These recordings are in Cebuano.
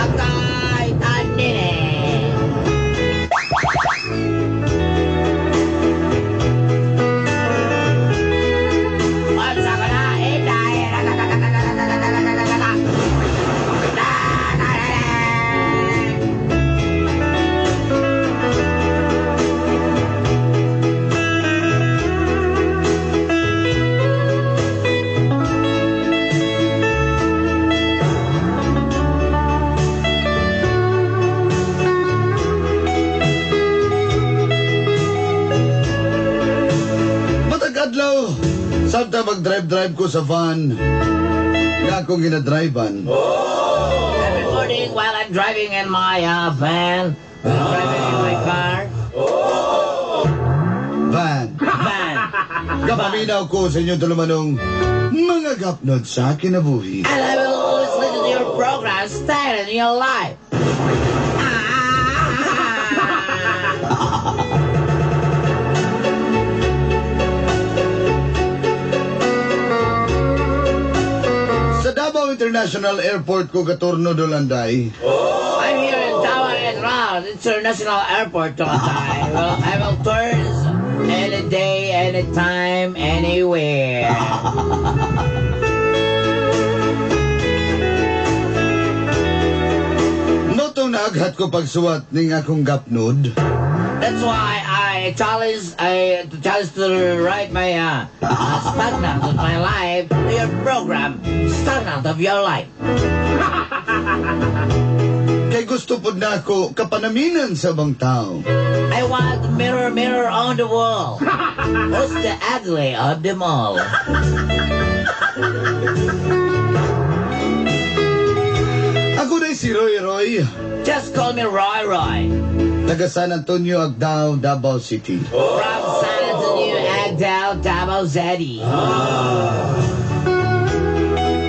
Akay tanene. Unsa ka na, inday. Matag adlaw, sabta mag-drive-drive ko sa van nga akong ginadrivean. Every morning while I'm driving in my van, driving in my car, Van. Van. Kapaminaw ko sa inyong tulumanong mga gapnod sa kinabuhi. And I will always listen to your program, Style in Your Life. Ah! Sa Davao International Airport ko katurno Dolanday. I'm here in Davao International Airport, Dolanday. Well, I will turn any day, any time, anywhere. Motong naaghat ko pagsuwat ning akong gapnod. That's why I challenge to write my stagnant of my life to your program, Stagnant of Your Life. Kay gusto pod na ako kapanaminan sa ubang tao. I want mirror, mirror on the wall. Who's the ugly of them all? Ako na si Roy Roy, Just call me Roy Roy. Taga San Antonio, Agdao, Davao City. From San Antonio, Agdao, Davao City.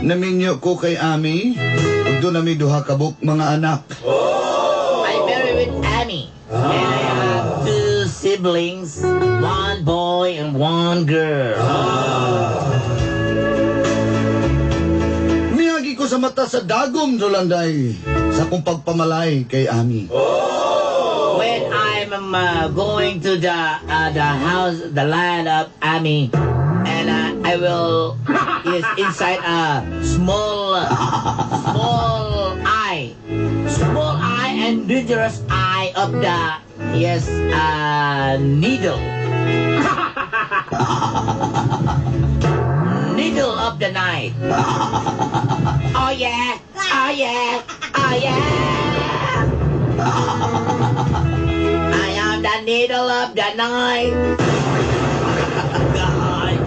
Naminyo ko kay Ami, ug doon nami duha kabuk mga anak. I married with Amy. And I have two siblings, one boy and one girl. Miagi ko sa mata sa dagom, Dolanday, sa akong pagpamalay kay Ami. When I'm going to the house, the land of Amy, and I will is inside a small small eye and dangerous eye of the, yes, needle, needle of the night. Oh yeah, oh yeah, oh yeah. I am the needle of the night. God.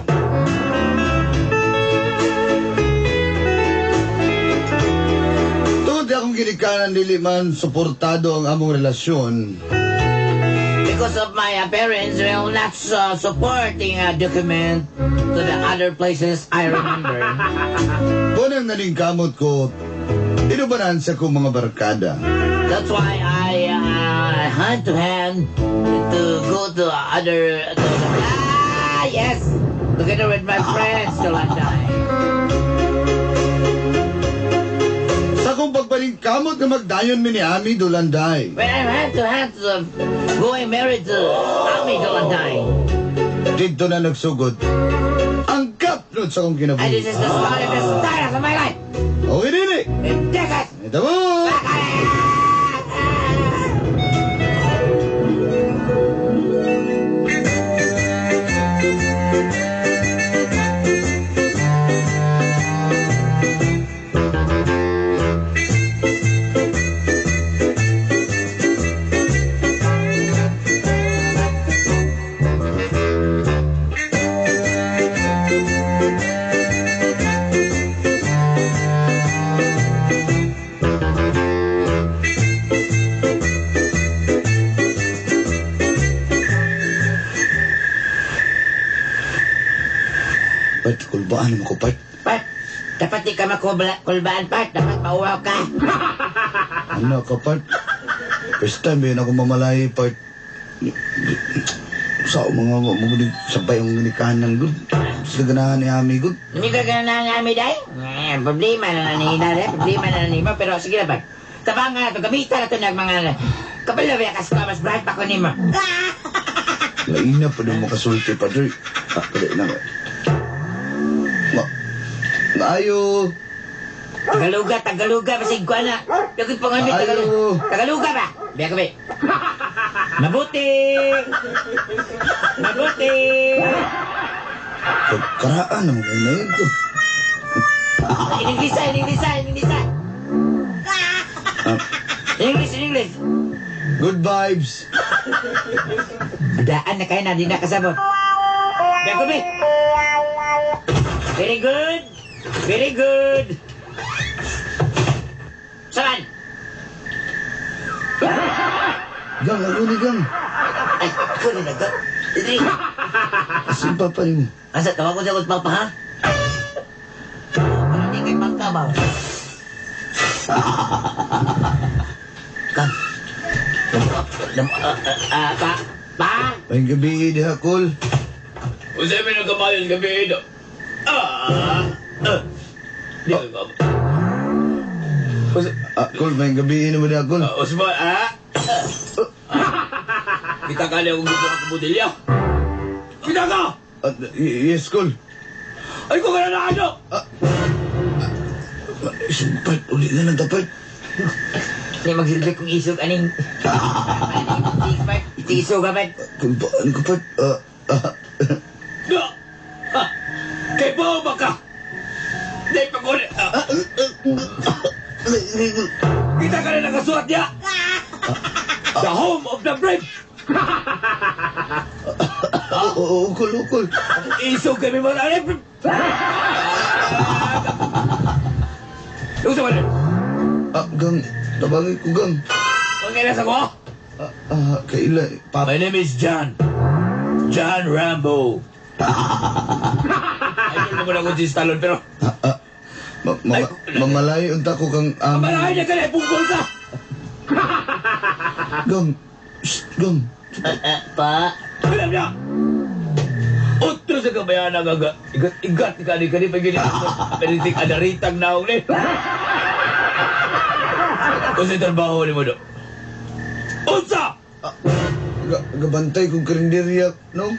Tungod akong ginikanan dili man suportado ang among relasyon. Because of my parents will not supporting a document to the other places I remember. Unang naningkamot ko, inubanan sa akong mga barkada. That's why I hand to hand to go to other to the, ah, yes, together with my friends to Landay. Sa akong pagpaningkamot nga magdayon mi ni Ami, Dolanday. When I'm hand to hand to going married to Ami, Dolanday. Dito na nagsugod ang gapnod sa akong And kinabuhi. this is the start of my life. Okay, dili. And this is Ito mo! Part, kulbaan mo ko, part. Part, dapat di ka makulbaan, part. Dapat mauwaw ka. Ano ka, part? First time yun ako mamalay, part. Sa mga mga sabay ang ginikanan, good. sila ganahan ni Ami gud. Hindi ka ganahan ni Ami day? Eh, problema na nanina rin, problema na nanima, pero sige na ba? Tabang nga na ito, gamitan na ito ng mga kapalaw ya kas ko, mas bright pa ko nimo. Laina pa doon makasulti pa doy. Ah, dali na. Ma, maayo. Tagaluga, Tagaluga, basig ko na. Lagi pa nga Tagaluga. Tagaluga ba? Biya kami. Mabuti! Mabuti! Pagkaraan naman kayo na yun ko. In English, in English, in English. In English, in English. Good vibes. Daan na kayo na, di na kasabot. Biya kami. Very good. Very good. Saan? Gang, ako ni Gang. Ay, kunin na, Gang. Dili. Asin papa ni mo. Asa, tawag ko siya kung papa, ha? Parang di kay pangka ba? Gang. Pa, pa? May gabi diha, Kol. Unsay may nagkamayon gabi do? Ah. Ah. Di ko. Ah, Kol, may gabi naman diha, Kol. Usman, ah. Kita ka niya kung gusto ka kabutilya. Kita ka! Ah, yes, Kol. Ay, kung ka na ano! Sumpay, uli na lang dapat. Hindi magsilbi kong isog aning... Isog ka ba? Kung paan ko pa, ah, ah, No! Ha! Kay ba ka? Di pa ko ah. Kita ka na nakasuot niya! The home of the brave! Oo, Kol, Kol. Isog kami mga anak! Yung sa man? Ah, Gang, tabangin ko, Gang. Ang kailan sa ko? Ah, ah, kaila, papa. My name is John. John Rambo. Idol mo na ko si Stallone pero Ah, ah, ma ma mamalay unta ko kang ami. Mamalahay na ka na, pungkol ka! Gang, shh, Gang. Pa? Alam niya! Otro sa kabayan nga ga igat igat ka ni kani pag gini panitik adaritang naong ni. Unsa trabaho ni mo do? Unsa? Ga gabantay kong karinderya, no?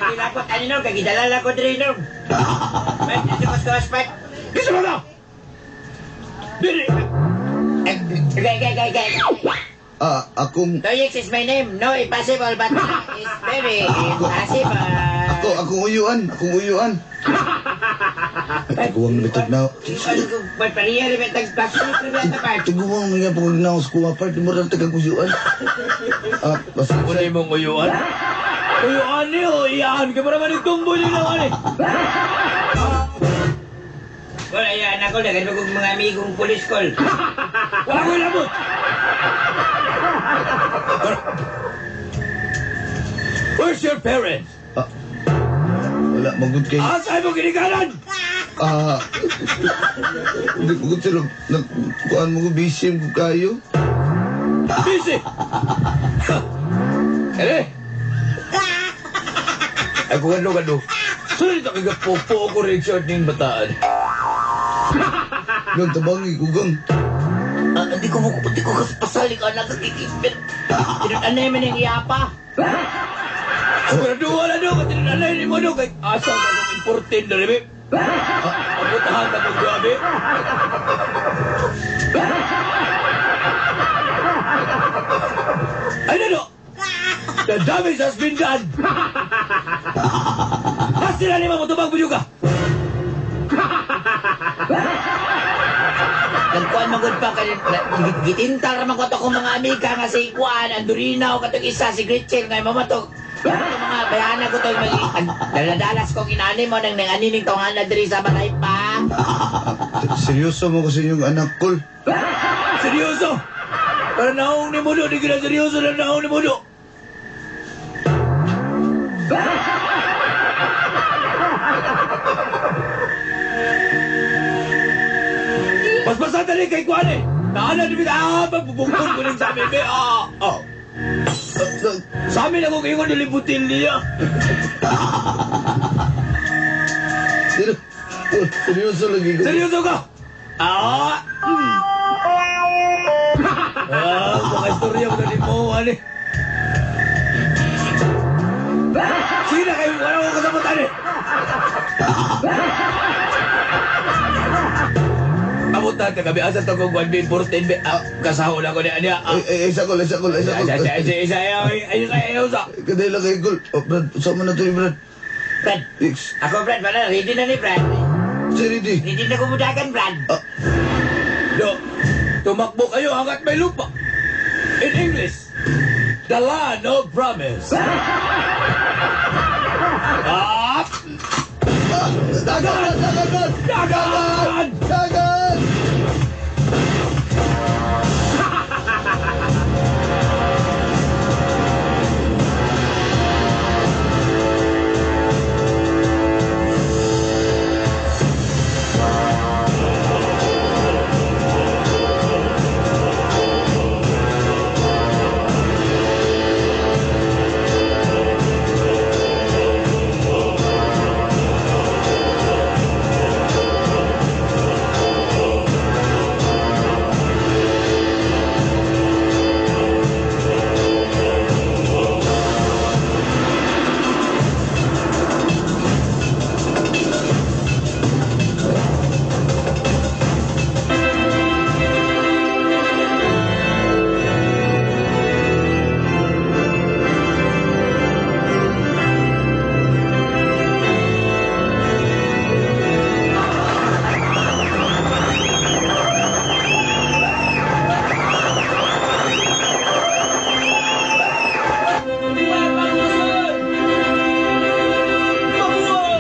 Gilapot ani no, kay gidalala ko diri no. Pat, dito ko sa pat. Bisa ba na? Dili. Gay, gay, gay, gay. Ah, akong, Toyix is my name. No, impossible, but it's very impossible. ako, akong uyuan, akong uyuan. Ay, tiguang na bitag na. Tiguang na nga pag na sa kuha part, di mo rin tagang uyuan. Ah, basta. Una imong uyuan? Uyuan ni o iyaan kay para man itumbo ni na ani. Wala yan ako, daghan kong mga amigong pulis kol. Wala ko labot. Where's your parents? Ah, wala, magud kay... Asa mo ginikanan? Ah, hindi ko sila, nagkuhan mo ko, busy mo kayo. Busy! Ere! Ay, kung ano, ano. Sunod ito kay popo ko Richard ning bataan. Gang, tabangi ko, Gang. Ah, hindi ko mo, hindi ko pasali ka nagkikipit. Tinanay man ang iyapa. Sigurado wala do, katinanay ni mo do, kay asa ka kong important na rin. Pagputahan ka kong grabe. Ay, no, no! The damage has been done! Hasi na ni mo tubag mo ka! Nagkuhan magod pa kay gitintar man ko to akong mga amiga nga si Juan, Andurinaw katong isa si Gretchen nga mamato. Ito mga bayana ko to mag daladalas kong inani mo nang nanganining tawhana diri sa balay pa. Ah, seryoso mo kasi yung anak, Kol. Seryoso! Para naong ni Mudo, di ka na seryoso na naong ni Mudo! Paspasan dali kay Kwan eh! Naana di ah, magbubungkod ko rin sa amin, be! Ah, ah. Sa amin ako kayo nilibutin niya. Seryoso lagi ko. Seryoso ka? Ah! Ah, mga istorya mo na mo, ani. Sige na kayo, wala akong kasabot, ani. Abot na, kagabi, asa to kong 1B14, kasahol ako ni ani. Ay, ay, ay, sakol, ay, sakol, ay, sakol. Isa, isa, isa, isa, ay, isa, ay, isa. Kaday lang kay Gul. Oh, Brad, sama na to, eh, Brad. Brad, X, ako Brad, wala, ready na ni Brad. si ready. Ready na kumudagan, Brad. Do, tumakbo kayo hanggat may lupa. In English, the land of promise. Ah! Ah, dagat, Brad, dagat, Brad! Dagat! Dagat!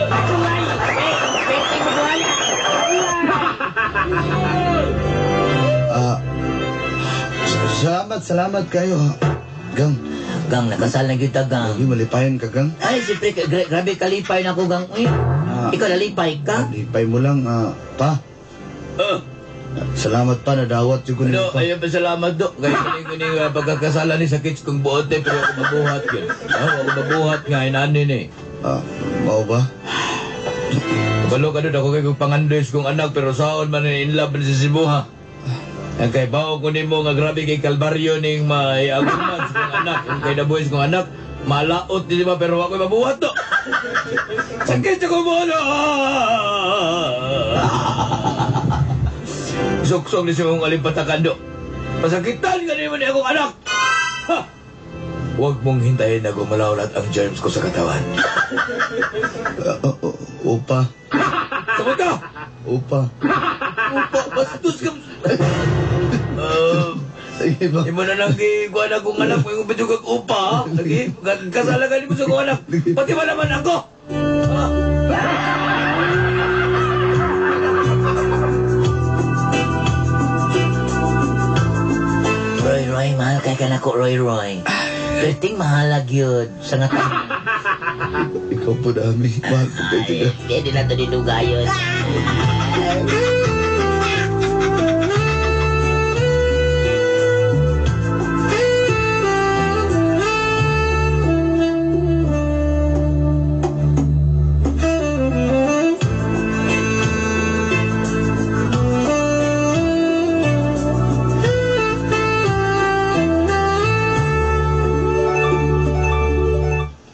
Mabuhay! Eh, pwede mabuhay. Ah, salamat, salamat kayo. Ha. Gang, Gang, nakasal na kita, gang. lagi malipayan ka, Gang. Ay, siyempre, grabe kalipay na ako, gang. Uy, Ah. ikaw nalipay ka? Lipay mo lang, pa. Ah, Salamat pa, nadawat yung kunin ano, pa. ayaw pa salamat do. Kaya kuning kuning pagkakasala ni sakit kong buot eh, pero ako mabuhat yun. Ah, ako mabuhat nga, inanin eh. Ah, mao ba? Kabalo ka doon, ako kay kong pangandoys kong anak, pero saon man in love man sa Cebu ha. Ang kay bao ko nimo nga grabe kay Kalbaryo ning may aguman sa kong anak, ang kay nabuhis kong anak, malaot di ba pero ako'y mabuhat to. Sakit sa kong buhat. Suksong ni siyong alimpatakan do. Pasakitan ka nimo ni akong anak. Ha! Huwag mong hintayin na gumalaw lahat ang germs ko sa katawan. Ah, oh, opa, Sabot ka! opa. Upa, bastos ka. Sige ba? Imo na lang gikuha na kong anak mo yung bedugag upa. Ha? Lagi, kasala ka mo sa kong anak. Pati ba naman ako? Ah. Roy, Roy, mahal kay ka na ko, Roy, Roy. Perting mahalag yun sa nga Ikaw po dami. Mahal po kayo Ay, hindi na ito dinugayon.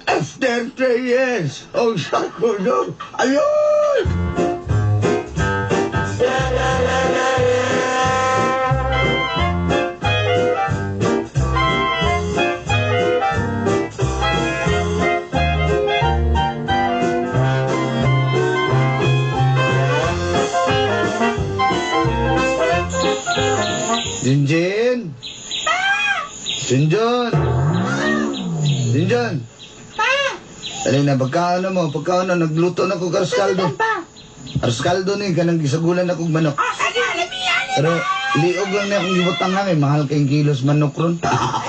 After 3 years, ang sako no. Ayun! Jinjin! Jinjin! Jinjin! Dali na, pagkaano mo, pagkaano, nagluto na ko arroz caldo. Arroz caldo ni, kanang gisagulan na kog manok. Pero, liog lang na akong gibutang nga, eh, mahal kayong kilos manok ron. Ah,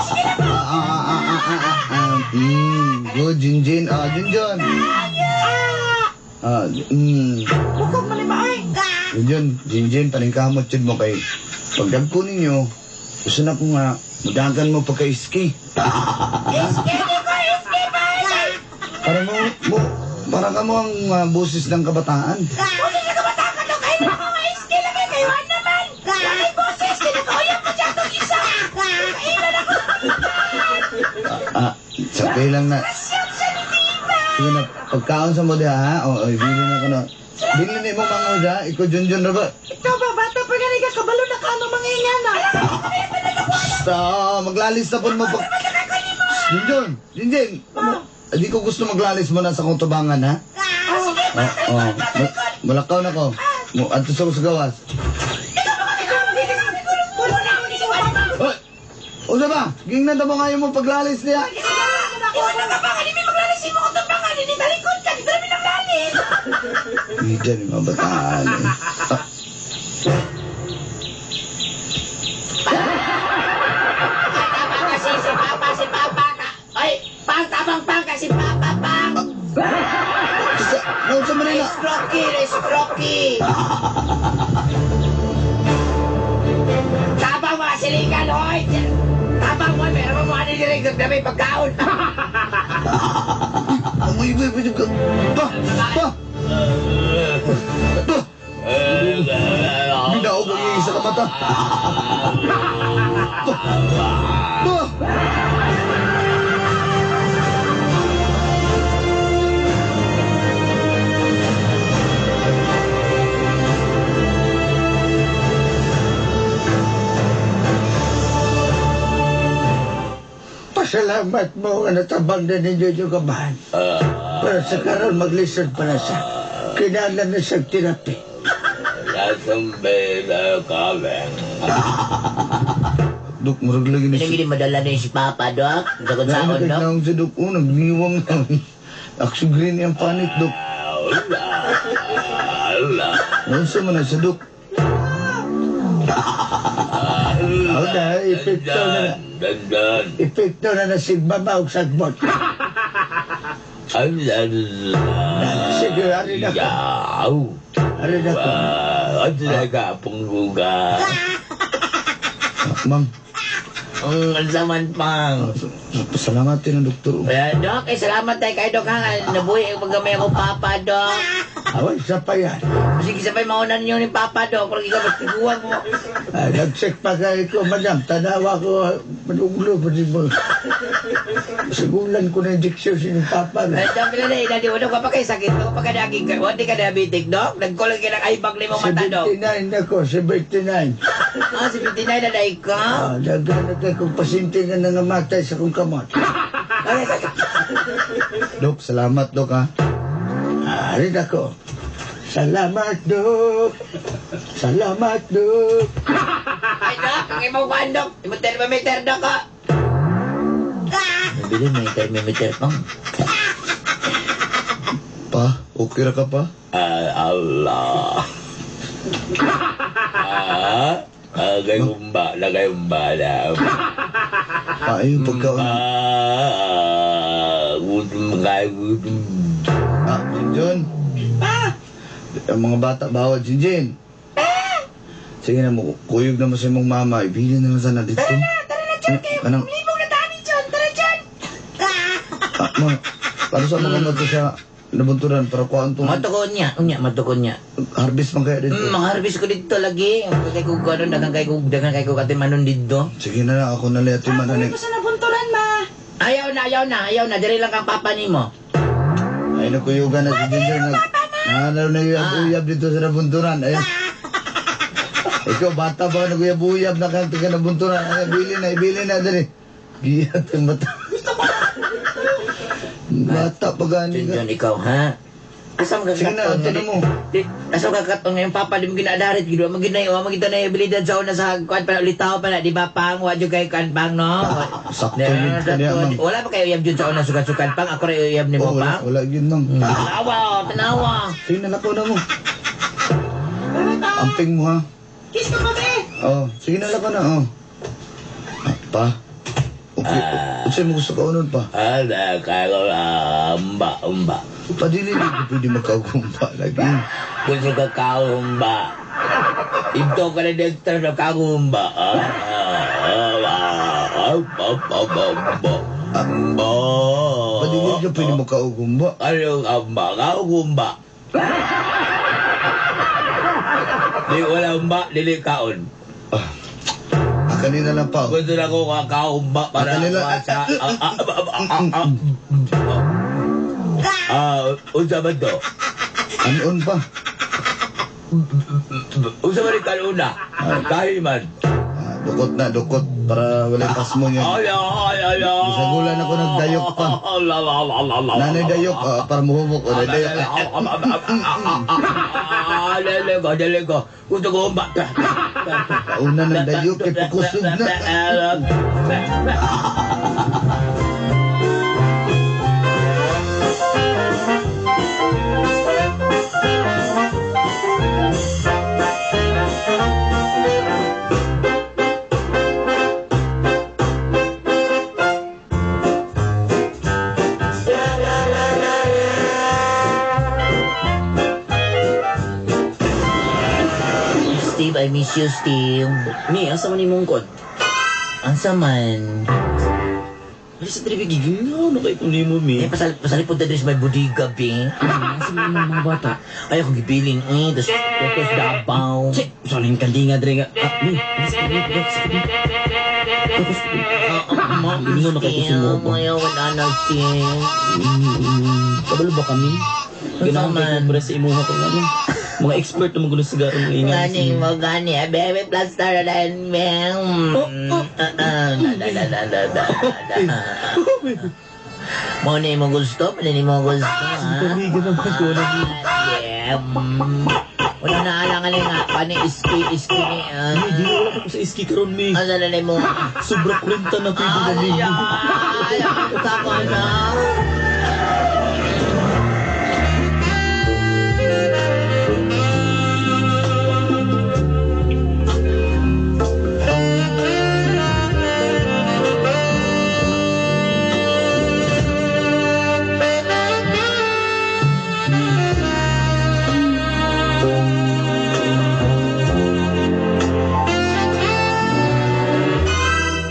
good, Jinjin. Ah, Jinjin. Ah. Jinjin, Jinjin, paningkamot yun mo kay pagdagko ninyo, gusto na ko nga, mudagan mo pagka-ski. Para mo, para ka mo ang boses ng kabataan. Boses Okay lang na. Sige na, pagkaon sa mo diha, ha? O, oy, bili na ko na. Bili na imong mango diha, ikaw Junjun ra ba? Ikaw ba, bata pa gani ka, kabalo na ka ano manginga na. Basta, maglalis na po mo pag... Junjun, Junjun. Hindi ko gusto maglalis mo na sa kong tubangan, ha? Oo, oh, Malakaw na ko. Mo, adto sa gawas. Hoy! Unsa ba? Gingnan ta mo ngayon mo paglalis niya. Iwan na ka ba? Kanimi maglalis mo kung tumbangan. Hindi talikod ka. Dito namin ang lalis. Hindi dyan, yung mga bataan eh. Ah, Tama kasi si Papa, si Papa ka. Ay, pang, tamang pang kasi Papa, pang. sa, naunsa man nila? Rice Rocky, Rice Rocky. Tabang mga silingan, hoy! Tabang mo, meron mo mga nilirig na may pagkaon. Amoy, iba, iba, iba. Pa! Pa! Pa! Binaog ang iyong isa ka mata. Pa! Pa! Pasalamat mo nga natabang na ninyo yung kabahan. Pero sa karon maglisod pa na siya. Kinahanglan na siyang terapi. Dok, murag lagi ni Pinang hindi madala na yung si Papa, Dok. Sa kung Naon saan, Dok. na si Dok. Oh, nagniwang na. Action green yung panit, Dok. Naunsa man na si Dok. Ako na, epekto na Dandan. epekto na na sigmama og sagbot. Sige, ari na ko. Yaw. Ari na ko. Ano talaga pungguga? Ah, ma'am, Ang saman pang. salamat din ang doktor. Kaya, Dok, eh, salamat tayo kay Dok, ha. Nabuhi ang paggamay ako, Papa, Dok. Away sa pa yan. Sige, sabay maunan niyo ni Papa, Dok. Parang ikaw, tiguan mo. Ah, nag-check pa kayo ko, madam. Tanawa ko, manuglo pa din mo. Sigulan ko na injection si ni Papa. Eh, Dok, pila na, inadi mo, Dok, kapag kayo sakit, Dok, kapag naging ka, wala ka diabetic, Dok. Nagkulang ka ng eyebag ni mong mata, Dok. 79 ako, 79. Ah, 79 na dahil ka? Ah, naghanap na kong pasyente nga nangamatay sa kong kamot. Ay, sakit. Dok, salamat, Dok, ha. Ah, rin ako. Salamat, Dok. Salamat, Dok. Ay, Dok, ang imong kuhan, Dok. Imong thermometer, Dok, ha. Nabili, may thermometer pang. Pa, okay ra ka pa? Allah. Ah, kayumba, na kayumba na. Pa, ayun, pagkaon. Ah, gutom kayo, gutom. Ah, Junjun. Pa! Ang mga bata, bawal, Junjun. Sige na mo, kuyog na mo sa imong mama. Ibili na lang sana dito. Tara na, John, kayo. Anong- Libog na tani, John. Tara, John. Ah, ma, para sa mga mato sa nabunturan, para kuhaan tong Matukon niya, unya, matukon niya. harvest man kaya dito. Maharvest ko dito lagi. Ang kay ko gano'n, dagan kay ko katimanon dito. Sige na lang, ako na lang ati Ah, man. kuya ko sa nabunturan, ma. Ayaw na, ayaw na, ayaw na. Diri lang kang papa nimo. Ay, nagkuyugan na si Junjun. Nagano na uyab-uyab dito sa nabunturan. Ay. Ikaw, bata pa, naguyab-uyab na kang tiga nabunturan. Ay, bili na, ibili na, dali. Giyat yung bata. Bata pa gani ka. Junjun, ikaw, ha? Asa mo Sige na, kakaton ato na mo. Asa mo kakaton ngayon, papa, di mo ginadarit. Gino, maginay, o, magita na yung abilidad sa una sa kuan pa, ulitaw pa na, di ba, pang, wadyo kay kuan pang, no? Sakto yun ka niya, ma'am. Wala pa kayo uyab dyan sa una sukan-sukan pang. Ako rin uyab ni mo, Oh, wala, pang. wala yun, ma'am. Tanawa, oh, tanawa. Sige na, lakaw na mo. Tara, ta. Amping mo, ha? Kiss ko pa, be. Oh, sige na, lakaw na, oh. Ah, pa? Okay, uh, mo gusto ka unon pa? Ah, kayo, umba, umba. Pa, dili, di ko pwede magkagumpa lagi. Gusto ka kaumba. Ito ka na dito na kaumba. Ah, ah, ah, ah, ah, ah, ah, ah, umba. Pa, dili ka pwede magkaugumba. Ano ang umba? Kaugumba. Di wala umba, dili kaon. Ah, Kanina lang pa. Gusto na ko kakaumba para sa unsa man to? Anon pa? Unsa man kaluna? Kahi man. Dukot na, dukot. Para walay pasmo niya. Gisagulan ako nagdayok pa. Nanay dayok, para muhubok. Dayok. Dali ko, dali ko. Gusto ko umba. Kauna ng dayok, kay pakusog na. Steve, I miss you, Steve. Mi, asa man imong kod? Asa man? Ay, sa tribi, gigingaw na kay kung mo, Mi. Eh, pasalipod na diri sa may bodega, be. Asa man imong mga bata? Ay, akong gibilin, eh. Tapos Davao. Che, saan yung kandinga, dre nga? Ah, Mi, sa tribi, sa tribi. Tapos, gigingaw na kay kung mo pa. Ayaw, wala na, Steve. Kabalo ba kami? Ganahan kay kumpara sa imuha ko ano. Mga expert na magulo sigaro ng ingan. Gani mo, gani. Bebe, plaster na dahil, ma'am. Da, da, da, da, da, da. Mo na mo gusto, mo na mo gusto, ha? Pamiga naman ko na. Yeah. Wala na alang nga. Pani iski, iski ni. Hindi, wala ko sa iski karon mi. Ano na mo? Sobra 40 na pwede na mi. Ay, ay, ako na.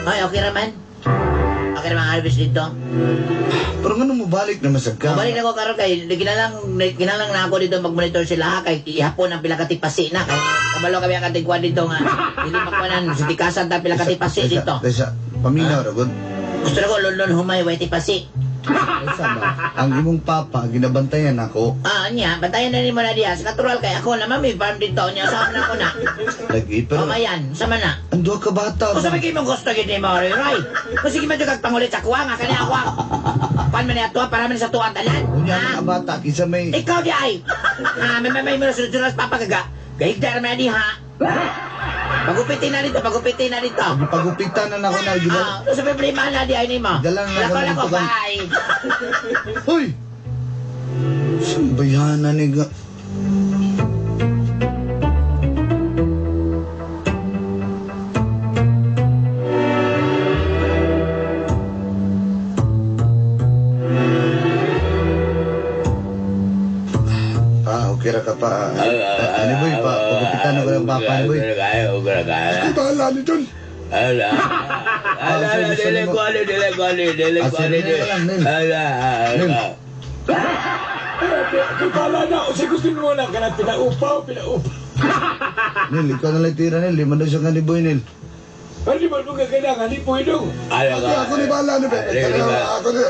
Ay, okay raman. Okay raman harvest dito. Pero nga mo balik na masag ka. Balik na ko karon kay ginalang na ako dito mag-monitor sila ha, kay ihapon ang pila ka tipasi na kay kabalo kami ang katigwan dito nga dili makuanan sa tikasan ta pila ka tipasi dito. Kaysa, paminaw ra gud. Gusto na ko lon humay way tipasi. Kaysa ba, ang imong papa ginabantayan ako. Ah, nya, bantayan na nimo na diha. Sa natural kay ako na mami farm dito nya sa na ko na. Lagi pero Oh, ayan, sama na. ang duha ka bata. Kung sabi kayo mong gusto gid nimo, Roy, Roy. Kung sige man kag pangulit sa kuwa nga kani ako. Pan man ato para man sa tuang tanan. Unya Ha? ang bata kinsa may Ikaw di ay. Ha, may mo sunod-sunod papa kaga. Gahigda ra man diha. Pagupitin na dito, pagupitin na dito. Pagupitan na nako na gila. Ah, sa problema na di ay nimo. Dala na ako Lako, ng lako, tukang. bye. Hoy! Sambayana ni ga. Ah, okay ra ka pa. Ano boy, pa, pagupitan ako ng papa ni boy. Ako bahala ni John. Ala, dili ko, dili ko, dili ko, dili. Ala, ala. Ako bahala na. O sige, gusto mo na. Kanang pinaupaw, pinaupaw. Nil, ikaw na lang tira, Nil. Lima daw siya ka ni boy, Nil. Pero di ba mo kailangan ni Boy dong? Ako ni bahala ni Bebe. Ako ni...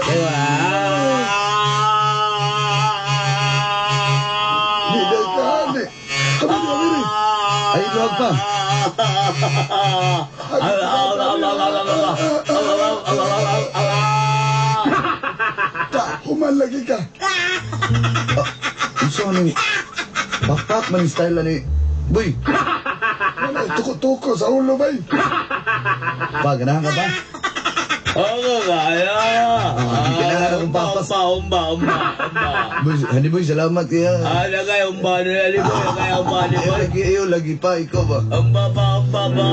Di, di, di. Kami di, kami di. Ay, luwag pa. Ta, human lagi ka. Unsa ni Pakpak man style na ni Boy, Wala, tuko-tuko sa ulo, bay. pa, ganahan ka ba? Ako kaya. Ah, kailangan akong papas. Umba, umba, umba, umba. Boy, honey boy, salamat kaya. Ah, nagay umba na ni boy, nagay umba ni Ayaw boy. lagi, ayaw lagi pa, ikaw ba? Umba pa, umba pa.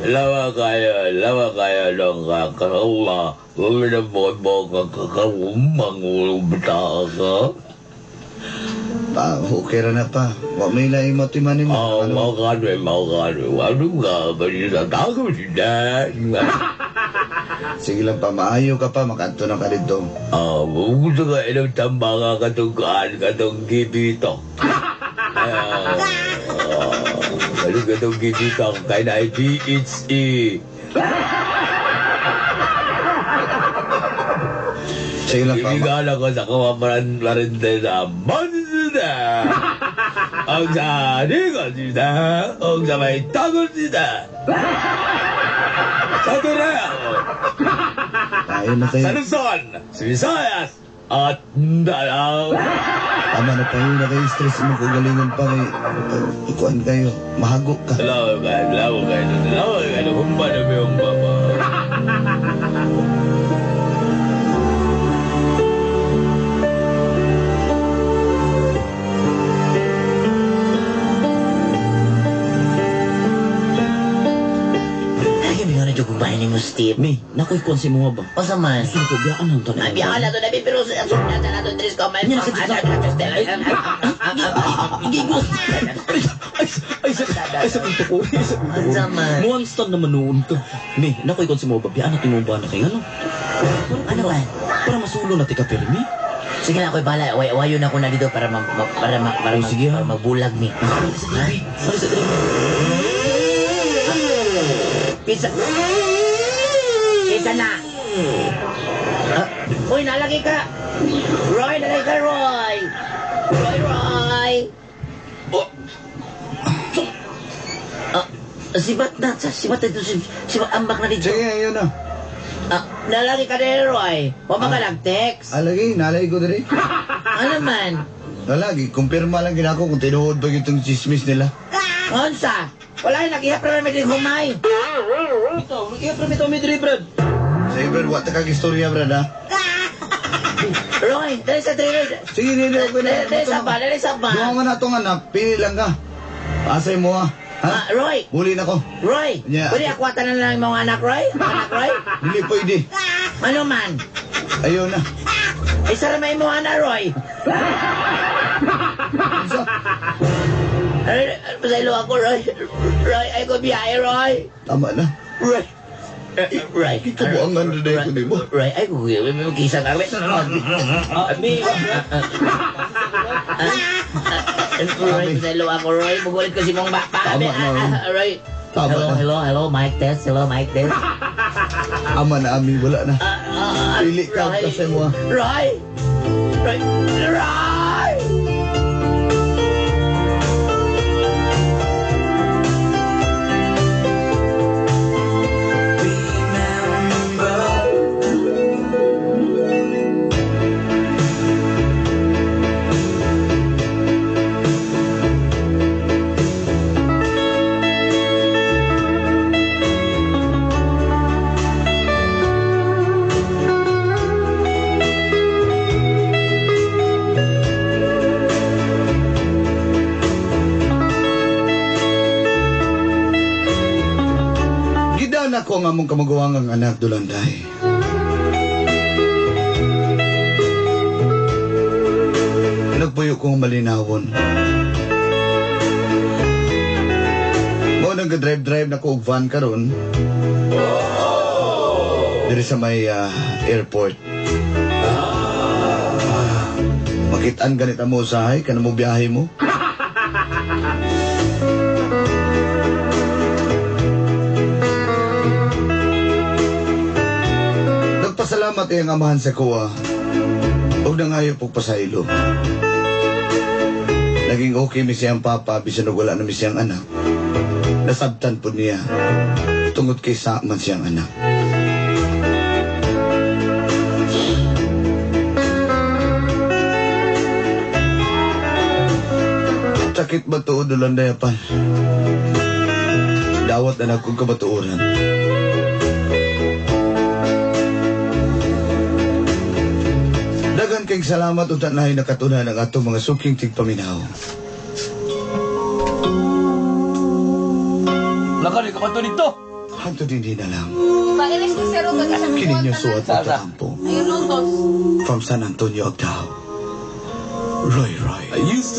Lawa kayo, lawa kayo ng kakawa. Ka. Pa, okay ra na pa. Wa may laing matimanin mo. Oh, Ano? mga kano, mga kano. Ano nga ba yun sa tago siya? Sige lang pa, maayo ka pa, makaadto na ka dito. Ah, gusto ka ilang tambaka katong kaan, katong gibitok. Ah, ano katong gibitok? Kaya na ay DHE. Sige lang pa. Ibigala ko sa kawamaran larinde sa Manzida. Ang sa likod sida, ang sa may tagod sida. Sa Toreo, Maayo na kayo. sa Luzon, sa Visayas, at Mindanao. Tama na pa yun na kayo. Stress mo kung galingon pa kay... Kuan kayo. Mahago ka. Salamat kayo, salamat kayo, salamat kayo. Humba na may humba pa. Ay, may nga na dyan kung bahay ni mo, Steve. Mi, nakoy kuan si mga ba? Unsa man? Gusto ko biyaan lang to na. Ay, biyahan na to na, pero sa sunod na to, Dres ko, may... Yan, Gigos! Ay, ay, ay, sa punto ko. Ay, sa punto ko. Unsa man? Muanstan naman noon to. Mi, nakoy kuan si mga ba? Biyaan na mo ba na kay ano? Ano man? Para masulo na tika pirmi. Sige na ako'y bahala. Wayo na ako na dito para ma, ma- para ma, para, Oh, ma- sige, ha. para mabulag mi. Balik sa TV. Balik sa TV. Pisa. Pisa na. Ah, uy, nalagi ka. Roy, nalagi ka, Roy. Roy, Roy. Oh. Ah, sibat na, sibat na ito, sibat ambak na dito. Sige, ayun na. Ah, nalagi ka din, Roy. Huwag ka nag-text. Alagi, nalay ko diri. Ano man? Alagi, kumpirma lang ginako kung tinuod ba itong chismis nila. Unsa? Wala yung nag-ihap naman may humay. Ito, kaya pre, ito, may dre, Brad. Sige, brad, wata kag istorya, brad, ha? Roy, dali sa trailer. Sige, hindi, okay na. Dali sa ba, dali sa ba. Duha man na itong anak, pili lang ka. Pasay mo, ha? Ha? Ah, Roy, Huli na ko. Roy, Yeah. pwede akwatan na lang yung mga anak, Roy? Anak, Roy? Dili pwede. Ano man? Ayaw na. Isa rin may mga anak, Roy. Unsa? Ay, pasaylo ako, Roy. Roy, ay ko biyahe, Roy. Tama na. Roy. Roy. Kikabuangan na dahil ko nimo. Roy, ay ko kisa ka. Ah, Mi, Roy, pasaylo ako, Roy. Mugulit ko si mong bapa. Tama na, Roy. Roy. Tama Hello, na. hello, hello, mic test. Hello, mic test. Ama na ami, wala na. Ah, ah, Pili ka, Roy. pasay mo, ha? Roy! Roy! Roy! Gidaan ako ang among kamaguwangang anak, Dulanday. Nagpuyo kong malinawon. Mo nang drive-drive na ko og van karon. Diri sa may airport. Makitaan ganit mo usahay kana mo biyahe mo. Nagpasalamat iyang amahan sa kuwa. Huwag na ngayo pagpasaylo. Naging okay mi siyang papa bisan og wala na mi siyang anak. Nasabtan po niya tungod kay sa man siyang anak. Sakit ba tuod ulan dayapan? Dawat na kong kabatuoran. Dagan kayong salamat ug tanay nakatunan ang atong mga suking tigpaminaw. Laka, di ka pa to dito. Hanto din din na lang. Pailis ni Sir Ruben sa Kini niyo suwat at kampo. Ayun, Lotos. From San Antonio, Agdao. Roy Roy. I used